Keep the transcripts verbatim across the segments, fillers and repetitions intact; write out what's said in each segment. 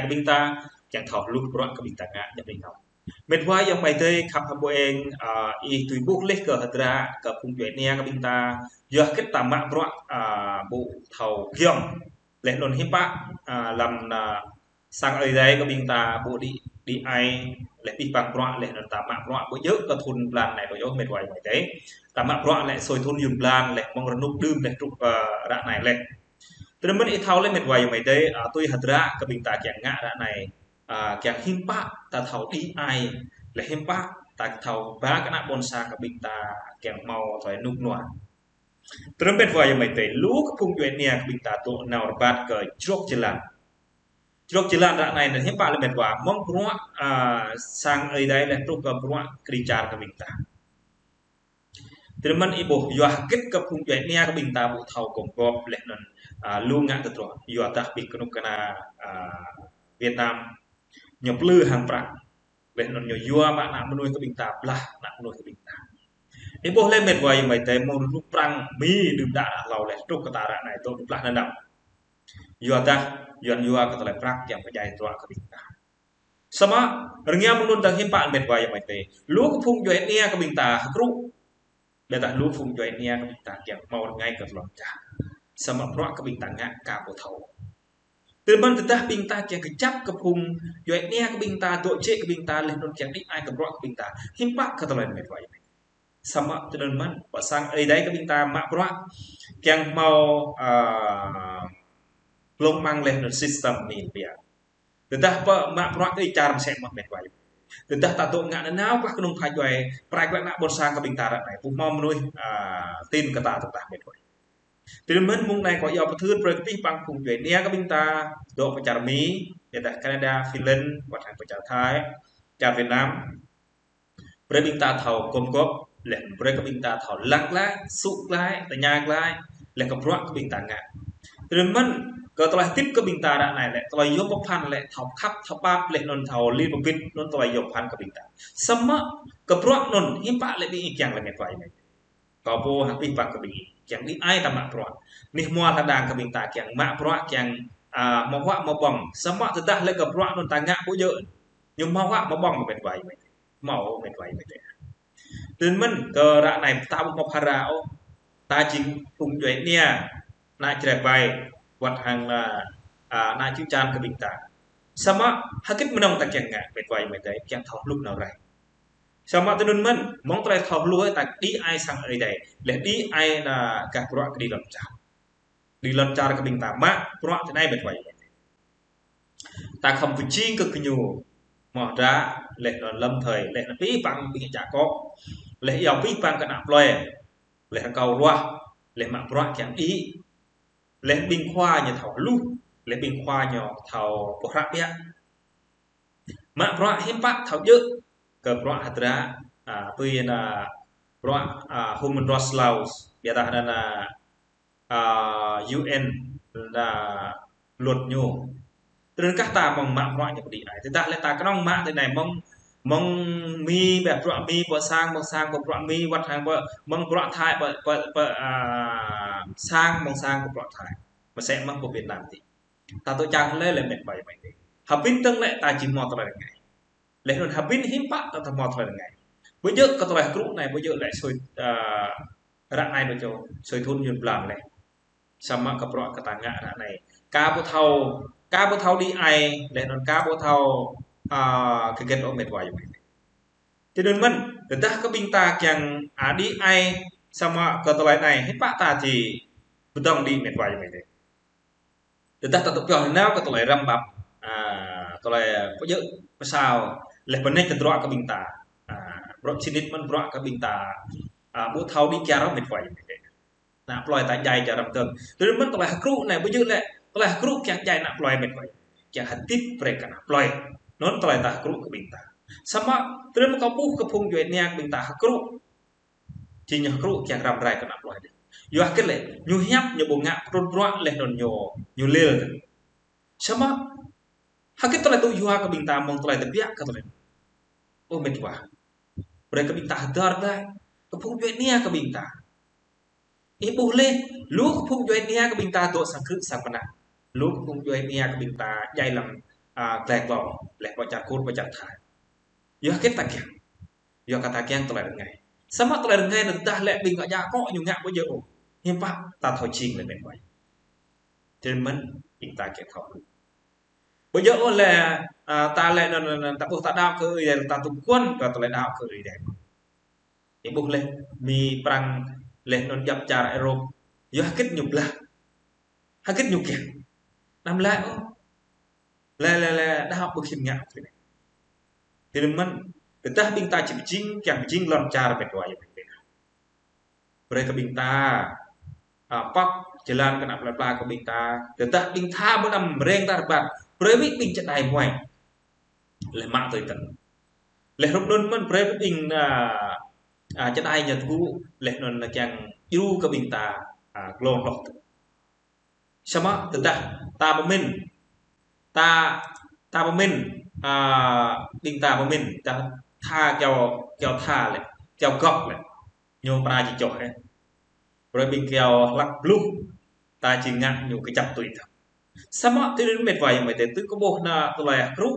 ƀing ta, kiăng thâo hluh bruă kơ ƀing ta ngă ñu ƀing hlâo. Mĕt wa ayŏng amai adơi khăp hăng ƀu eng, a, ih tui ƀuh laih kơ hơdră, kơ phung djuai ania kơ ƀing ta, yua hơget ta mă bruă, a, ƀu thâo giŏng. Laih anŭn hiư̆m pă, a, lăm, a, sang Ơi Adai kơ ƀing ta ƀu đĭ, đĭ ai, laih pih pang bruă, laih anŭn ta mă bruă ƀu djơ̆ kơ thun blan anai ƀu djơ̆ mĕt wa ayŏng amai adơi. Ta mă bruă laih sui thun yŭn blan, laih mơ̆ng rơnŭk đưm, laih truh, a, ră anai laih. Tơdơi mơ̆n ih thâo laih mĕt wa ayŏng amai adơi, a, tui hơdră kơ ƀing ta kiăng ngă ră anai, a, kiăng hiư̆m pă ta thâo đĭ ai, laih hiư̆m pă ta thâo ba kơ ană ƀôn sang kơ ƀing ta kiăng hmâo tơlơi rơnŭk rơnua. Tơdơi mĕt wa ayŏng amai adơi, lu kơ phung djuai ania kơ ƀing ta dŏ nao rơbat kơ jrŏk jơlan. Jrŏk jơlan ră anai anŭn hiư̆m pă laih mĕt wa, mơ̆ng bruă, a, sang Ơi Adai laih truh kơ bruă kơđi čar kơ ƀing ta. Tơdơi mơ̆n ih ƀuh yua hơget kơ phung djuai ania kơ ƀing ta ƀu thâo gum gôp laih anŭn, a, lu ngă tơdruă. Yua dah ƀing kơnuk kơna, a, Việt Nam ñu plư hăng prăk. Laih anŭn ñu yua mă ană mơnuih kơ ƀing ta, blah ană mơnuih kơ ƀing ta. Ih ƀuh laih mĕt wa ayŏng amai adơi, mơ̆ng rơnŭk prang Mi đưm đă hlâo laih truh kơ ta ră anai dŏ blah nanao. Yua dah, yuan yua kơ tơlơi prăk kiăng pơdjai tơdruă kơ ƀing ta. Samơ̆, rơngiă mơ̆ng anŭn dah hiư̆m pă mĕt wa ayŏng amai adơi. Lu kơ phung djuai ania kơ ƀing ta hơkrŭ. Ƀiădah lu phung djuai ania kơ ƀing ta kiăng hmâo rơngai kơ tơlơi čar. Samơ̆ bruă kơ ƀing ta ngă ka ƀu thâo. Tơdơi mơ̆n tơdah ƀing ta kiăng kơjăp kơ phung djuai ania kơ ƀing ta, dŏ jĕ kơ ƀing ta, laih anŭn kiăng đĭ ai kơ bruă kơ ƀing ta. Hiư̆m pă kơ tơlơi mĕt wa ayŏng amai adơi. Samơ̆ tơdơi mơ̆n, pơ sang Ơi Adai kơ ƀing ta mă bruă, kiăng hmâo, a, glông măng laih anŭn system Mi biă. Tơdah pơ mă bruă kơđi čar mơsĕ mơ̆n mĕt wa ayŏng. Tơdah ta dŏ ngă nanao pah kơnŭng pha djuai, prai kơ ană ƀôn sang kơ ƀing ta ră anai. Ƀu hmâo mơnuih, a, tin kơ ta tơdah mĕt wa. Tơdơi mơ̆n mơ̆ng anai kâo iâu pơthưr brơi kơ pih pang phung djuai ania kơ ƀing ta, dŏ pơ čar Mi, ƀiădah Canada, Finland, wơ̆t hăng pơ čar Thái, čar Việt Nam. Brơi ƀing ta thâo gum gôp, laih brơi kơ ƀing ta thâo lăng glaĭ, sŭ glaĭ, tơña glaĭ, laih kơ bruă kơ ƀing ta ngă. Tơdơi mơ̆n, kơ tơlơi hơdip kơ ƀing ta ră anai lĕ, tơlơi yôm pơphan lĕ, thâo khăp, thâo pap, laih anŭn thâo lir pơbĭt, anŭn tơlơi yôm pơphan kơ ƀing ta. Samơ̆, kơ bruă anŭn, hiư̆m pă lĕ ƀing ih kiăng lĕ mĕt wa ayŏng amai adơi. Kâo pô hăng pih pang kơ ƀing ih, kiăng đĭ ai ta mă bruă. Anih hmua hơdang kơ ƀing ta, kiăng mă bruă, kiăng, a, hmâo huă hmâo ƀơ̆ng. Samơ̆ tơdah lĕ kơ bruă anŭn ta ngă ƀu djơ̆. Ñu hmâo huă hmâo ƀơ̆ng kơ mĕt wa ayŏng amai adơi. Hmâo mĕt wa ayŏng amai adơi. Tơdơi mơ̆n kơ ră anai ta ƀu hmâo phara ôh. Ta jing phung djuai ania, ană Jrai ƀai, wơ̆t hăng, a, a, ană čư̆ čan kơ ƀing ta. Samơ̆ hơget mơnơ̆ng ta kiăng ngă, mĕt wa ayŏng amai adơi, kiăng thâo hluh nao rai. Samơ̆ tơdơi mơ̆n, mơ̆ng tơlơi thâo hluh ta đĭ ai sang Ơi Adai, laih đĭ ai ană gah bruă kơđi lŏn čar. Kơđi lŏn čar kơ ƀing ta mă bruă tơ anai mĕt wa ayŏng amai adơi. Ta khŏm pơjing kơ gơñu, hmâo hơdră, laih anŭn lơ̆m thơi, laih anŭn pih pang ƀing čă kŏ, laih iâu pih pang kơ ană plơi, laih rơkâo ruah, laih mă bruă kiăng đĭ, laih ƀing khua ñu thâo hluh, laih ƀing khua ñu thâo pơhrăp biă. Mă bruă hiư̆m pă thâo djơ̆ kơ bruă hơdră, a, tui anŭn bruă, a, Human Rights Law, ƀiădah anŭn, a, a, U N, anŭn luật ñu. Tơdơi kah ta mơ̆ng mă bruă ñu pơđĭ ai. Tơdah lĕ ta kơnơ̆ng mă tơ anai mơ̆ng, mơ̆ng Mi, ƀiă bruă Mi, pơ sang, mơ̆ng sang, pơ bruă Mi, wơ̆t hăng pơ, mơ̆ng bruă Thái, pơ, pơ, pơ, a, sang, mơ̆ng sang, pơ bruă Thái. Mơsĕ mơ̆n pơ Việt Nam tih. Ta dŏ čang lĕ lĕ mĕt wa ayŏng amai adơi. Hơbĭn tơ̆ng lĕ ta či hmâo tơlơi rơngai. Laih anŭn hơbĭn hiư̆m pă ta hmâo tơlơi rơngai. Ƀu djơ̆ kơ tơlơi hơkrŭ anai, ƀu djơ̆ lĕ sui, a, ră anai ƀu djơ̆, sui thun yŭn blan laih. Samơ̆ kơ bruă kơ ta ngă ră anai. Ka ƀu thâo, ka ƀu thâo đĭ ai, laih anŭn ka ƀu thâo, a, hơget ôh mĕt wa ayŏng amai adơi. Tơdơi mơ̆n, tơdah kơ ƀing ta kiăng, a, đĭ ai, samơ̆ kơ tơlơi anai, hiư̆m pă ta či pơdơ̆ng đĭ mĕt wa ayŏng amai adơi. Tơdah ta dŏ pioh nao kơ tơlơi răm ƀăm, a, tơlơi pơjơ̆ pơsao, laih pơnĕč tơdruă kơ ƀing ta. A, bruă činit mơ̆n bruă kơ ƀing ta, a, ƀu thâo đĭ kyar mĕt wa ayŏng amai adơi. Ană plơi ta djai čar răm tơ̆ng. Tơdơi mơ̆n tơlơi hơkrŭ anai ƀu djơ̆ lĕ, tơlơi hơkrŭ kiăng djai ană plơi mĕt wa. Kiăng hơdip brơi kơ ană plơi. Anŭn tơlơi ta hơkrŭ kơ ƀing ta. Samơ̆, tơdơi mơ̆n kâo ƀuh kơ phung djuai ania kơ ƀing ta hơkrŭ. Či ñu hơkrŭ kiăng răm rai kơ ană plơi đih. Yua hơget lĕ, ñu hiăp ñu ƀu ngă pơtrŭn bruă laih anŭn ñu, ñu lil. Samơ̆, hơget tơlơi tŭ yua kơ ƀing ta mơ̆ng tơlơi tơbiă kơ tơlơi. Ơ mĕt wa. Brơi kơ ƀing ta hơdơr glaĭ. Kơ phung djuai ania kơ ƀing ta. Ih ƀuh laih, lu kơ phung djuai ania kơ ƀing ta dŏ sang krư̆ sang mơnă. Lu kơ phung djuai ania kơ ƀing ta djai lăm, a, glai klô, laih pơ čar Kur, pơ čar Thai. Yua hơget ta kiăng? Yua kơ ta kiăng tơlơi rơngai. Samơ̆ tơlơi rơngai anŭn tơdah lĕ ƀing ngă jak akŏ ñu ngă ƀu djơ̆ ôh. Hiư̆m pă ta thâo jing lĕ met wa. Tui anŭn mơ̆n ƀing ta kiăng thâo. Ƀu djơ̆ ôh lĕ, a, ta lĕ anŭn, anŭn, anŭn, ta ƀuh ta đaŏ kơ Ơi Adai, ta tŭ kuăn kơ tơlơi đaŏ kơ Ơi Adai. Ñu ƀuh lĕ, Mi, Prăng, laih anŭn djăp čar Europe. Yua hơget ñu blah. Hơget ñu kiăng. Anăm laĭ ôh. Lĕ, lĕ, lĕ, đaŏ ƀu khĭn ngă. Tui anŭn mơ̆n, tơdah ƀing ta či pơjing, kiăng pơjing lŏn čar met wa yơh. Brơi kơ ƀing ta, a, pap jơlan kơ ană plơi pla kơ ƀing ta. Tơdah ƀing ta ƀu anăm rơng ta rơbat. Brơi wĭt ƀing čơđai muai. Laih mă tui tơ̆n. Laih hrup anŭn mơ̆n brơi ƀing, a, a, čơđai ñu tơgŭ, laih anŭn kiăng djru kơ ƀing ta, a, glông hloh tơ̆n. Samơ̆ tơdah ta pơmĭn, ta, ta pơmĭn, a, ƀing ta pơmĭn, ta tha kyâo, kyâo tha lĕ, kyâo gŏp lĕ. Ñu pơra či čoh, ơ. Brơi ƀing kyâo hlăk bluh, ta či ngă ñu kơjăp tui tơ̆n. Samơ̆ tui anŭn met wa yơh met tơi, tui kơ ƀuh ană tơlơi hơkrŭ,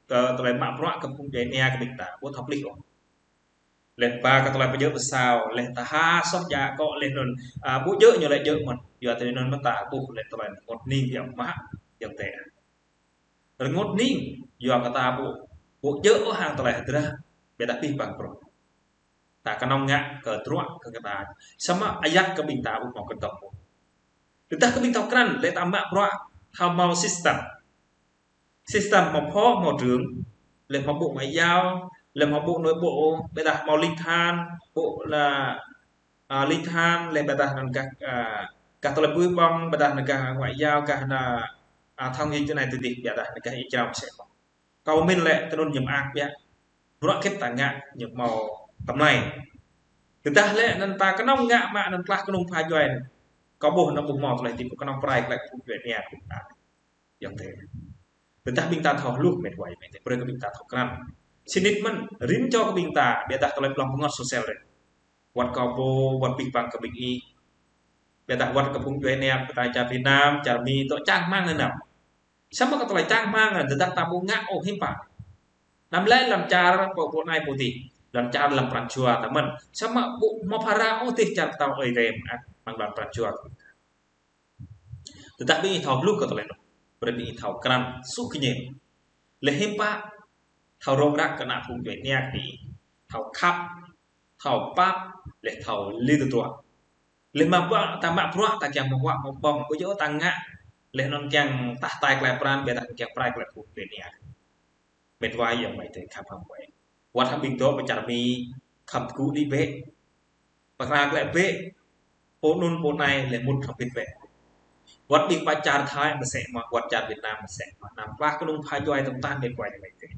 kơ tơlơi mă bruă kơ phung djuai ania kơ ƀing ta, ƀu thâo plih ôh. Laih ba kơ tơlơi pơjơ̆ pơsao, laih ta ha soh jak akŏ laih anŭn, a, ƀu djơ̆ ñu lĕ djơ̆ mơ̆n. Yua tui anŭn mơ̆n ta ƀuh laih tơlơi rơngot hning biă mă, yơh tơi. Rơngot hning, yua kơ ta ƀu, ƀu djơ̆ ôh hăng tơlơi hơdră, ƀiădah pih pang prŏng. Ta kơnơ̆ng ngă kơ truă kơ kơ ta. Samơ̆ ayăt kơ ƀing ta ƀu hmâo kơdŏp ôh. Tơdah kơ ƀing ta krăn, laih ta mă bruă, hmâo, hmâo system. System hmâo phó, hmâo trưởng, laih hmâo bộ ngoại giao, laih hmâo bộ nội bộ, ƀiădah hmâo linh than, bộ là, a, linh than, laih ƀiădah anŭn gah, a, gah tơlơi pui ƀơ̆ng, ƀiădah anŭn gah ngoại giao, gah anŭn, a, thông tin tui anai tui adih, ƀiădah anŭn gah ih jrao mơsĕ mơ̆n. Kâo pơmĭn lĕ tui anŭn ñu mơak biă. Bruă hơget ta ngă ñu hmâo tơmlai. Tơdah lĕ anŭn ta kơnơ̆ng ngă mă anŭn klah kơnung pha djuai. Kâo ƀuh anŭn ƀu hmâo tơlơi hơdip kơnơ̆ng pơrai glaĭ phung djuai ania kơ ƀing ta. Yơh tơi. Tơdah ƀing ta thâo hluh met wa met tơi, brơi kơ ƀing ta thâo krăn. Sĭt nik mơ̆n, rĭm čô kơ ƀing ta, ƀiădah tơlơi blŏng pơngot sosial rĕ. Wăt kơ pô, wăt pih pang kơ ƀing ih. Ƀiădah wăt kơ phung djuai ania, ƀiădah čar Việt Nam, čar Mi, tŏ čang rơmang nanao. Samơ̆ kơ tơlơi čang rơmang, tơdah ta ƀu ngă ôh hiư̆m pă. Anăm laĭ lŏn čar pơ, pơ anai pơ adih. Lŏn čar lăm pran jua ta mơ̆n. Samơ̆ ƀu hmâo phara ôh adih čar pơtao Ơi Adai mơ̆n, a, amăng lŏn pran jua. Tơdah ƀing ih thâo hluh kơ tơlơi anŭn, brơi ƀing ih thâo krăn, sŭ kơñĕm. Laih hiư̆m pă, thâo rŏng răng kơ ană phung djuai ania kơ ƀing ih. Thâo khăp, thâo pap, laih thâo lĕ tơdruă. Laih mă bruă, ta mă bruă, ta kiăng mă huă, mă ƀơ̆ng, ƀu djơ̆ ta ngă. Laih anŭn kiăng tah tai klai pran, ƀiădah kiăng pơrai klai phung djuai ania. Met wa yơh met tơi khăp hăng wai. Wăt hăng ƀing dŏ pơ čar Mi, khăm tơgŭ đĭ bĕ. Pơkra glaĭ bĕ. Pô anŭn pô anai laih mŭt khăm pĭt bĕ. Wăt ƀing pơ čar Thai mơsĕ mơ̆n, wăt čar Việt Nam mơsĕ mơ̆n. Anăm klah kơnung pha djuai tơm tah met wa yơh met tơi.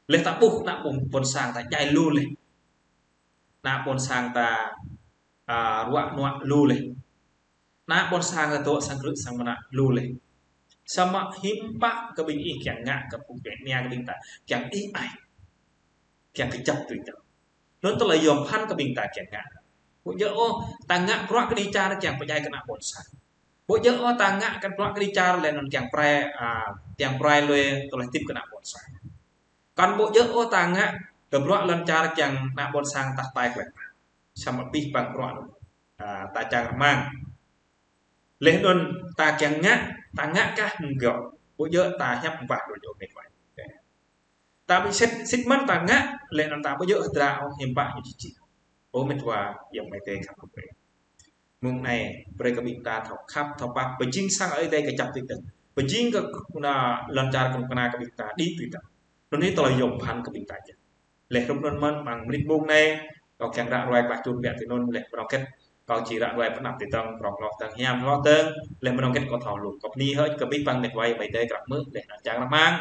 Laih ta ƀuh ană ƀôn, ƀôn sang ta djai lu laih. Ană ƀôn sang ta, a, ruă nuă lu laih. Ană ƀôn sang ta dŏ sang krư̆ sang mơnă lu laih. Samơ̆ hiư̆m pă kơ ƀing ih kiăng ngă kơ phung djuai ania kơ ƀing ta, kiăng ih ai. Kiăng kơjăp tui tơ̆n. Anŭn tơlơi yom pơphan kơ ƀing ta kiăng ngă. Ƀu djơ̆ ôh, ta ngă bruă kơđi čar kiăng pơdjai kơ ană ƀôn sang. Ƀu djơ̆ ôh, ta ngă kơ bruă kơđi čar laih anŭn kiăng pơrai, a, kiăng pơrai lui tơlơi hơdip kơ ană ƀôn sang. Kăn ƀu djơ̆ ôh ta ngă kơ bruă lŏn čar kiăng ană ƀôn sang tah tai klai. Samơ̆ pih pang bruă anŭn, a, ta čang rơmang. Laih anŭn ta kiăng ngă, ta ngă kah mơ̆ng gơ̆. Ƀu djơ̆ ta hiăp ƀah đôč ôh met wa. Ta ƀu sĭt, sĭt mơ̆n ta ngă, laih anŭn ta ƀu djơ̆ hơdră ôh hiư̆m pă ñu či jing. Ơ met wa, yơh met tơi khăp kơ ƀing. Mơ̆ng anai, brơi kơ ƀing ta thâo khăp, thâo pap, pơjing sang Ơi Adai kơjăp tui tơ̆n. Pơjing kơ ană lŏn čar kơnuk kơna kơ ƀing ta đĭ tui tơ̆n. Anŭn anai tơlơi yom pơphan kơ ƀing ta yơh. Laih hrup anŭn mơ̆n, amăng mơnit mông anai, kâo kiăng ră ruai klah čun biă tui anŭn, laih mơnơ̆ng hơget, kâo či ră ruai pơanăp tui tơ̆n, prŏng hloh tơ̆n, hiam hloh tơ̆n, laih mơnơ̆ng hơget kâo thâo hluh. Kâo bơni hơơč kơ abih bang met wa amai adơi krăp hmư̆, laih anŭn čang rơmang.